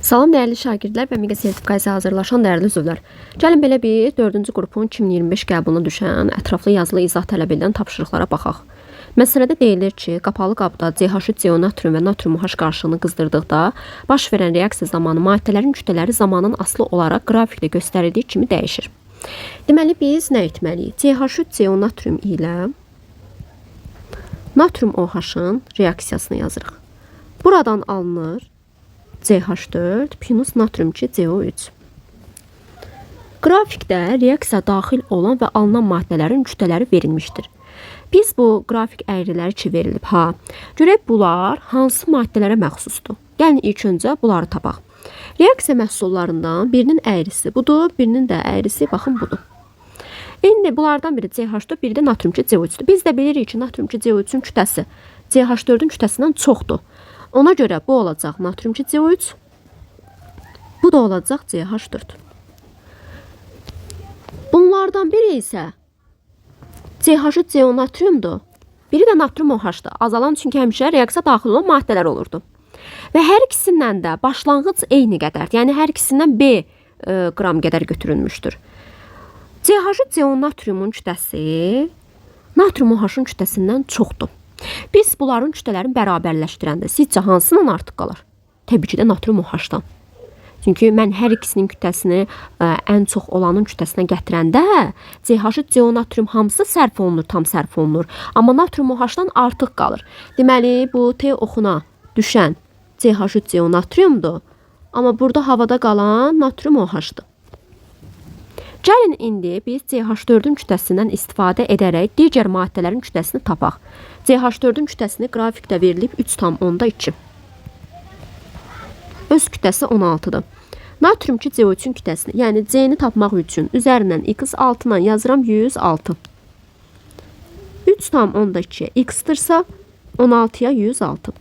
Salam dəyərli şagirdlər və Mega sertifikasiya hazırlaşan dəyərli üzvlər. Gəlin belə bir 4-cü qrupun 2025 qəbuluna düşən ətraflı yazılı izah tələb edən tapşırıqlara baxaq. Məsələdə deyilir ki, qapalı qabda CH3CO natrium və natrium OH qarışığını qızdırdıqda baş verən reaksiya zamanı maddələrin kütlələri zamanın asılı olaraq qrafikdə göstərildiyi kimi dəyişir. Deməli biz nə etməliyik? CH3CO natrium ilə natrium OH-ın reaksiyasını yazırıq. Buradan alınır CH4 plus natrium 2 CO3. Qrafikdə reaksiya daxil olan və alınan maddələrin kütlələri verilmişdir. Biz bu qrafik əyriləri ki verilib, ha. Görək bunlar hansı maddələrə məxsusdur. Gəlin ilk öncə bunları tapaq. Reaksiya məhsullarından birinin əyrisi budur, birinin də əyrisi baxın budur. İndi bunlardan biri CH4, biri də natrium 2 CO3-dür. Biz də bilirik ki, natrium 2 CO3-ün kütləsi CH4-ün kütləsindən çoxdur. Ona görə bu olacaq natrium 2 CO3, bu da olacaq CH4. Bunlardan biri isə CH3 CO natriumdur. Biri də natrium OH-dır. Azalan çünki həmişə reaksiya daxil olan maddələr olurdu. Və hər ikisindən də başlanğıc eyni qədərdir. Yəni hər ikisindən B qram qədər götürülmüşdür. CH3 CO natriumun kütləsi natrium OH-ın kütləsindən çoxdur. Biz bunların kütlələrini bərabərləşdirəndə sizcə hansından artıq qalar? Təbii ki də natrium OH-dan. Çünki mən hər ikisinin kütləsini ən çox olanın kütləsinə gətirəndə CH3 CO natrium hamısı sərf olunur, tam sərf olunur. Amma natrium OH-dan artıq qalır. Deməli bu T oxuna düşən CH3 CO natriumdur. Amma burada havada qalan natrium OH-dır. Gəlin indi biz CH4-ün kütləsindən istifadə edərək digər maddələrin kütləsini tapaq. CH4-ün kütləsini qrafikdə verilib 3,2. Öz kütləsi 16-dır. Natrium 2 CO3-ün kütləsini, yəni C-ni tapmaq üçün üzərindən x 6-dan yazıram 106. 3,2 x-dirsə 16-ya 106.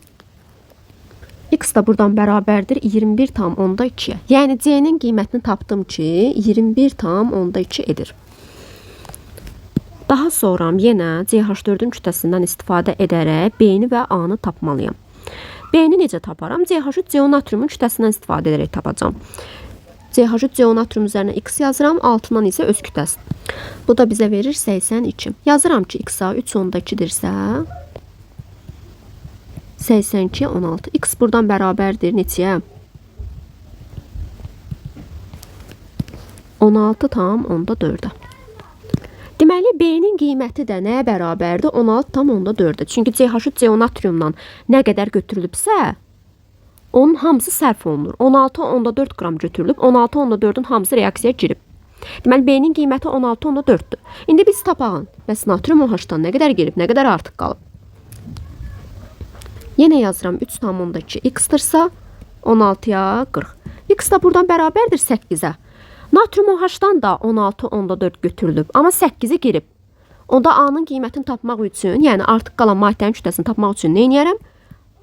X da buradan bərabərdir 21,2-yə. Yəni C-nin qiymətini tapdım ki, 21,2 edir. Daha sonra yenə CH4-ün kütləsindən istifadə edərək B-ni və A-nı tapmalıyam. B-ni necə taparam? CH3 CO natriumun kütləsindən istifadə edərək tapacağam. CH3 CO natrium üzərinə X yazıram, altından isə öz kütləsi. Bu da bizə verir 82. Yazıram ki, X-a 3,2-dirsə 82, 16. X buradan bərabərdir neçəyə? 16,4-ə. Deməli, B-nin qiyməti də nəyə bərabərdir? 16,4-ə. Çünki CH3 CO natriumdan nə qədər götürülübsə, onun hamısı sərf olunur. 16,4 qram götürülüb, 16,4-ün hamısı reaksiyaya girib. Deməli, B-nin qiyməti 16,4-dür. İndi biz tapağın. Bəs natrium OH-dan nə qədər girib, nə qədər artıq qalıb? Yenə yazıram 3,2 x-dirsə 16-ya 40. X da buradan bərabərdir 8-ə. Natrium OH-dan da 16,4 götürülüb, amma 8-i girib. Onda A-nın qiymətini tapmaq üçün, yəni artıq qalan maddənin kütləsini tapmaq üçün nə edərəm?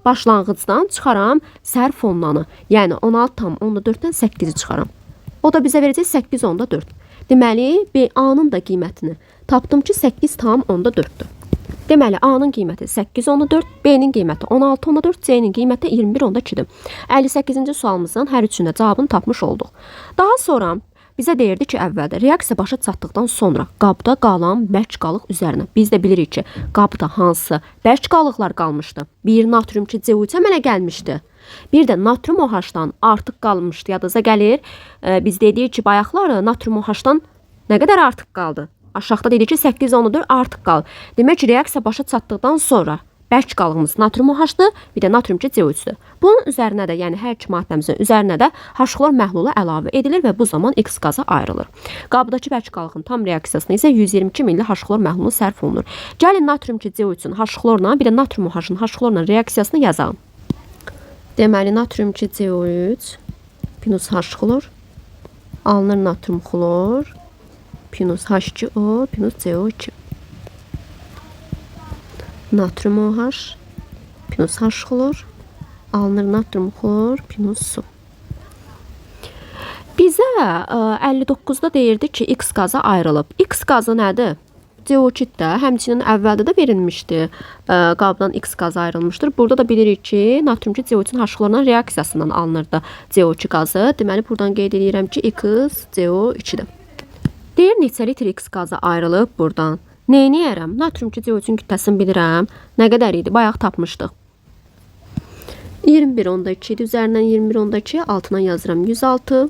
Başlanğıcdan çıxaram sərf olunanı. Yəni 16,4-dən 8-i çıxaram. O da bizə verəcək 8,4. Deməli, B A-nın da qiymətini tapdım ki, 8,4-dür. Deməli, A-nın qiyməti 8,4, B-nin qiyməti 16,4, C-nin qiyməti 21,2-dir. 58-ci sualımızın hər üçünə cavabını tapmış olduq. Daha sonra bizə deyirdi ki, əvvəldə reaksiya başa çatdıqdan sonra qabda qalan bərk qalıq üzərinə. Biz də bilirik ki, qabda hansı bərk qalıqlar qalmışdı. Bir natrium 2 CO3 əmələ gəlmişdi. Bir də natrium OH-dan artıq qalmışdı. Yadınıza gəlir. Biz dedik ki, bayaqları natrium OH-dan nə qədər artıq qaldı? Aşağıda dedik ki, 8,4 artıq qaldı. Demək ki, reaksiya başa çatdıqdan sonra bərk qalığımız natrium OH-dır, bir də natrium 2 CO3-dür. Bunun üzərinə də, yəni hər iki maddəmizin üzərinə də H-xlor məhlulu əlavə edilir və bu zaman X qazı ayrılır. Qabdakı bərk qalığın tam reaksiyasına isə 122 milli H-xlor məhlulu sərf olunur. Gəlin natrium 2 CO3-ün H-xlorla, bir də natrium OH-ın H-xlorla reaksiyasını yazalım. Deməli, natrium 2 CO3 minus H-xlor alınır natrium xlor minus H2O minus CO2. Natrium OH minus H xlor alınır natrium xlor minus su. Bizə 59-da deyirdi ki, X qazı ayrılıb. X qazı nədir? CO2 də həmçinin əvvəldə də verilmişdi. Qabdan X qazı ayrılmışdır. Burada da bilirik ki, natrium 2 CO3-ün H-xlorla reaksiyasından alınırdı CO2 qazı. Deməli, buradan qeyd edirəm ki, X CO2-dir. Deyir, neçə litr X qazı ayrılıb buradan? Neyniyərəm? Natrium 2 CO3-ün kütləsini bilirəm. Nə qədər idi? Bayaq tapmışdıq. 21,2 idi. Üzərindən 21,2, altından yazıram 106.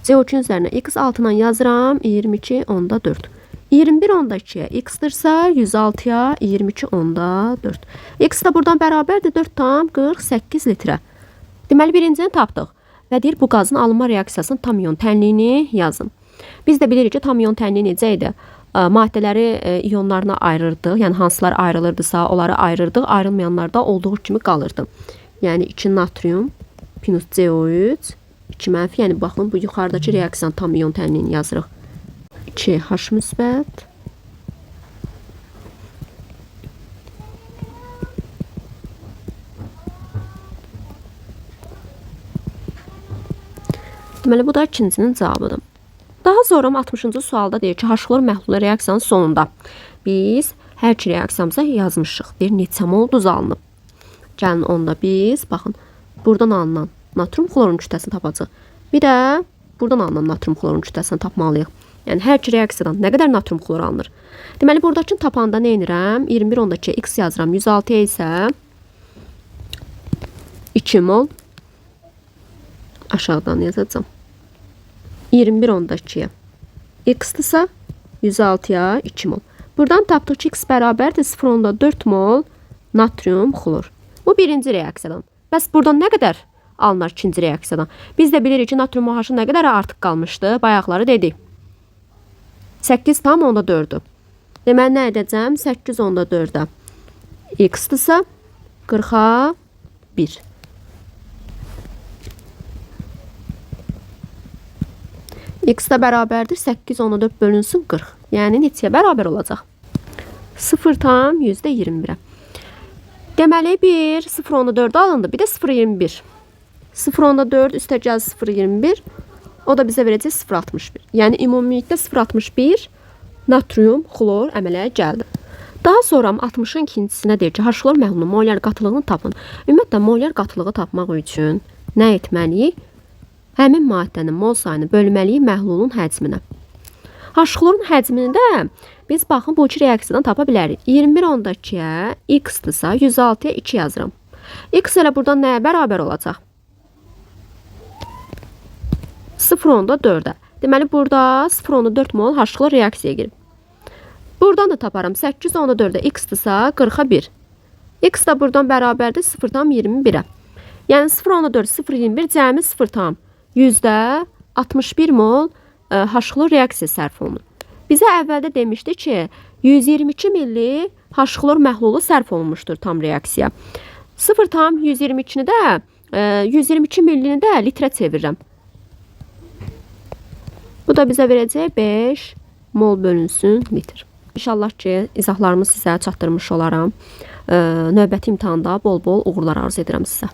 CO2-nin üzərinə X altından yazıram 22,4. 21,2-yə X-dirsə 106-ya 22,4. X də buradan bərabərdir 4,48 litrə. Deməli, birincini tapdıq. Və deyir, bu qazın alınma reaksiyasının tam ion tənliyini yazın. Biz də bilirik ki, tam ion tənliyi necə idi? Maddələri ionlarına ayırırdıq. Yəni, hansılar ayrılırdısa, onları ayırırdıq. Ayrılmayanlar da olduğu kimi qalırdı. Yəni, 2 natrium plus CO3, 2 mənfi. Yəni, baxın, bu yuxarıdakı reaksiyanın tam ion tənliyini yazırıq. 2 H müsbət. Deməli, bu da ikincinin cavabıdır. Daha sonra 60-cı sualda deyir ki, H-xlor məhlulu reaksiyanın sonunda biz hər iki reaksiyamıza yazmışıq. Deyir, neçə mol duz alınıb? Gəlin onda biz, baxın, buradan alınan natrium xlorun kütləsini tapacaq. Bir də buradan alınan natrium xlorun kütləsini tapmalıyıq. Yəni, hər iki reaksiyadan nə qədər natrium xlor alınır? Deməli, buradakını tapanda nə edirəm? 21,2 X yazıram. 106-ya isə 2 mol aşağıdan yazacağam. 21,2-yə X-dirsə 106-ya 2 mol. Buradan tapdıq ki, X bərabərdir 0,4 mol natrium xlor. Bu birinci reaksiyadan. Bəs buradan nə qədər alınar ikinci reaksiyadan? Biz də bilirik ki, natrium OH-ın nə qədər artıq qalmışdı? Bayaqları dedik. 8,4-ü. Deməli, nə edəcəm? 8,4-ə X-dirsə 40-a 1. X də bərabərdir 8,4 bölünsün 40. Yəni, neçəyə bərabər olacaq? 0,21-ə. Deməli, 1, 0,4 alındı. Bir də 0,21. 0,4 üstə gəl 0,21. O da bizə verəcək 0,61. Yəni, ümumilikdə 0,61 natrium xlor əmələ gəldi. Daha sonra 60-ın ikincisinə deyir ki, H-xlor məhlulunun molyar qatılığını tapın. Ümumiyyətlə, molyar qatılığı tapmaq üçün nə etməliyik? Həmin maddənin mol sayını bölməliyik məhlulun həcminə. H-xlorun həcmini də biz baxın bu iki reaksiyadan tapa bilərik. 21,2-yə X-dirsə 106-ya 2 yazıram. X elə buradan nəyə bərabər olacaq? 0,4-ə. Deməli, burada 0,4 mol H-xlor reaksiyaya girib. Buradan da taparam. 8,4-ə X-dirsə 40-a 1. X da buradan bərabərdir 0,21-ə. Yəni, 0,4, 0,21 cəmi 0,61 mol H-xlor reaksiya sərf olunur. Bizə əvvəldə demişdi ki, 122 milli H-xlor məhlulu sərf olunmuşdur tam reaksiya. 0,122-ni də, 122 millini də litrə çevirirəm. Bu da bizə verəcək 5 mol bölünsün litr. İnşallah ki, izahlarımı sizə çatdırmış olaram. Növbəti imtahanda bol-bol uğurlar arzu edirəm sizə.